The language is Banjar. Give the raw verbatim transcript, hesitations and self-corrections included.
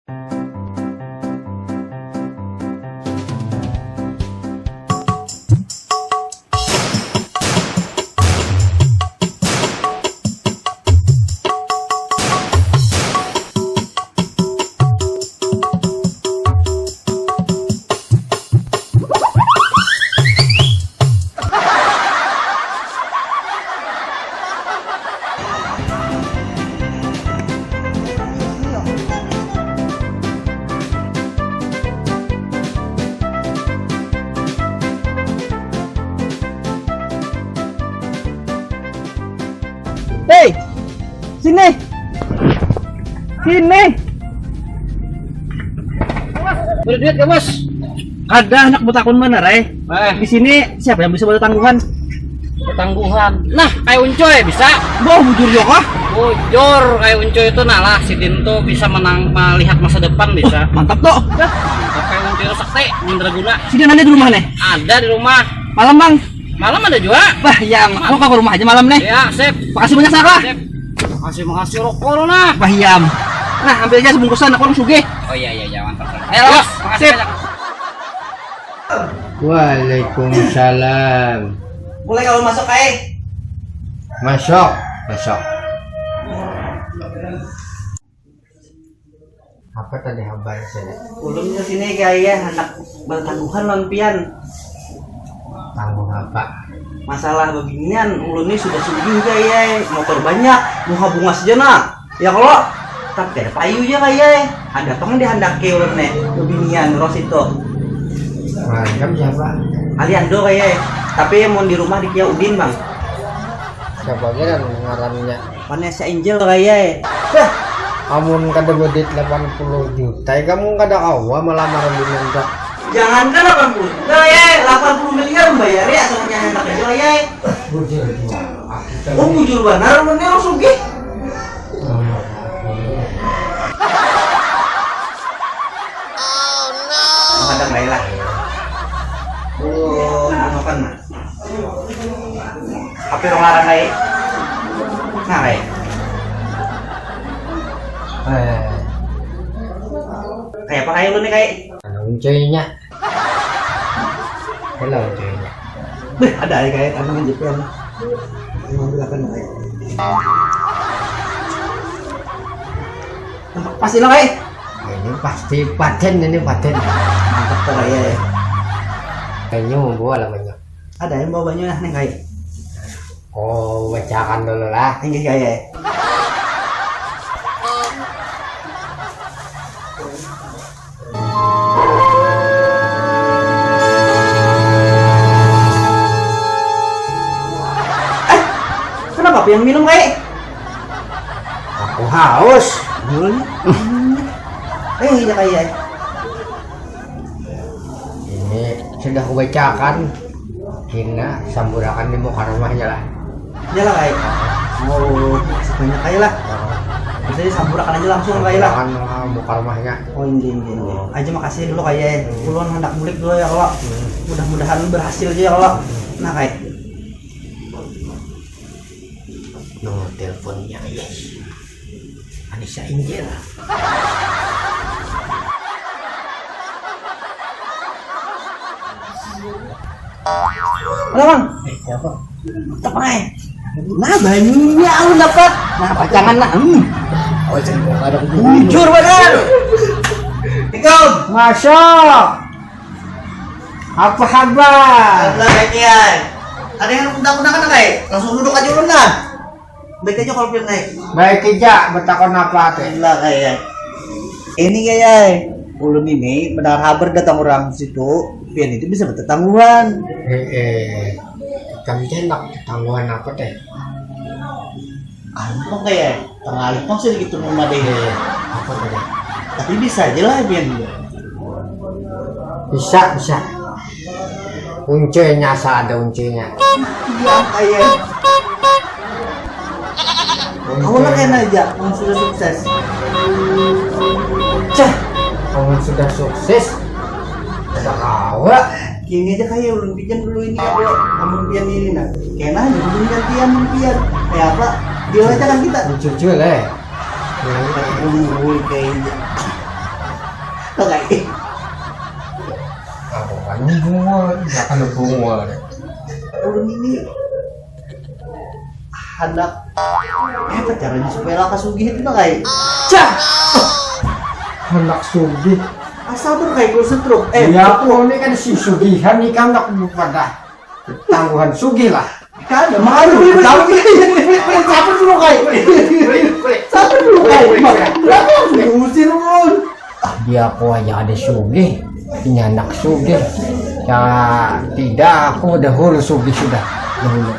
Hei, sini, sini. Ada duit ya, Bos? Ada, anak betakun mana, Rai? Eh. Di sini siapa yang bisa bertangguhan? Bertangguhan. Nah, kayak Uncoy bisa. Boh, bujur ya kah? Bujur, kayak Uncoy itu, nah lah, sidin tuh bisa menang, melihat masa depan bisa. Mantap tuh. Mantap, kayak Uncoy itu sakti, mandraguna. Sidin ada di rumah nih? Ada di rumah. Malam, Bang. Malam ada juga. Bah, ya, aku ke rumah aja malam nih. Ya, sip. Makasih banyak, Saka. Sip. Makasih, makasih, rokok lu, nah. Bah, yam. Nah, ambil aja sebungkusan, aku orang sugih. Oh iya, iya, iya, mantap. Ayo, Bos. Makasih banyak. Waalaikumsalam. Boleh kalau masuk, Kai? Masuk, masuk. Apa tadi habar saya? Ulun ke sini, Kai, ya, hendak bertangguhan lawan pian. Tangguh apa? Masalah beginian, ulun ni sudah sugih, Kai, ya. Motor banyak, muha bungas ja, nah. Ya, kalau tapi kada payu ja, Kai, ya. Ada pang dihandaki ulun nih, bebinian, ros itu. Macam siapa? Aliando, Kai, ya. Tapi mau di rumah di Kia Udin, Bang. Siapa kira ngarannya? Vanessa Angel, Kai, ya. Dah. Amun kada bedit delapan puluh juta, kamu kada kawa melamar binian tuh. Jangankan delapan puluh juta, ya, delapan puluh miliar membayar ya, asal punya anak aja, ya. Bujur, bujur. Oh, bujur banar, ulun ni orang sugih. Menghadap Laila. Belum, belum apa, Mas? Apa orang larang, Kai? Nah, Kai. Eh. Kayak apa, Kai, lu nih, Kai? Anu, uncainya. Hello, uncainya. Beh, ada, Kai, anu, ngejepian. Mau ambil apa nih, Kai? Pasti lo, Kai. Ini pasti paten, ini paten. Mantap tuh, Kai, ya. Kayaknya mau bawa lah banyak. Ada yang bawa banyak lah, nih, Kai. Oh, bacakan dulu lah. Inggih, Kai, ya. Eh, kenapa pian minum, Kai? Aku haus. Dulu nih. Eh, iya, Kai, ya. Ini sudah kubacakan. Hina, samburakan di muka rumahnya lah. Ya lah, Kai. Oh, sebanyak Kai lah. Bisa disamburakan aja langsung, Kai lah. Samburakan, ah, muka rumahnya. Oh, inggih, inggih, inggih. Aja makasih dulu, Kai, ya. Ulun hendak bulik dulu ya, kalau. Hmm. Mudah-mudahan berhasil aja ya, kalau. Nah, Kai. Nomor teleponnya, ya. Vanessa Angel. Halo, Bang. Eh, siapa? Mantap, Bang, eh. Nah, banyak aku dapat. Nah, pacangan lah. Hmm. Oh, jangan ada. Bujur, benar. Assalamualaikum. Masya. Apa habar? Alhamdulillah, Kai, Kiai. Ada yang undang-undangan, Kai? Langsung duduk aja ulun, nah. Baik aja kalau pian, Kai. Baik aja, betakon apa teh? Alhamdulillah, Kai, ya. Ini, Kai, ya. Ulun ini mendengar habar datang orang situ, pian itu bisa bertetangguhan. Eh, eh. Ikam teh handak tetangguhan apa teh? Anu pang, Kai, ya. Tengalih pang sih gitu memadai. Eh, apa tadi? Tapi bisa aja lah, pian. Bisa, bisa. Kuncinya asa ada kuncinya. Iya, Kai, ya. Kamu lah kena aja, kamu sudah sukses. Cah, kamu sudah sukses. Ada kawa. Kini aja, Kai, ulun pinjam dulu ini, ya, Bro. Amun pian ini, nah. Kena aja ulun gantian mun pian. Kayak apa? Deal aja kan kita. Jujur, eh. Ulun, ulun kayaknya. Apa kan bungul? Jangan bungul. Ulun ini handak, eh, apa caranya supaya lakas sugih itu nah, Kai? Cah! Handak sugih. Asa tuh kayak gue setruk. Eh, ya, aku ini kan si sugihan nih kan, aku pada tangguhan sugih lah. Kan, malu. Tahu. Sabar dulu, Kai. Sabar dulu, Kai. Kenapa harus diusir, Ulun? Dia aku aja ada sugih, punya anak sugih. Ya, tidak, aku dahulu sugih sudah. Dahulu.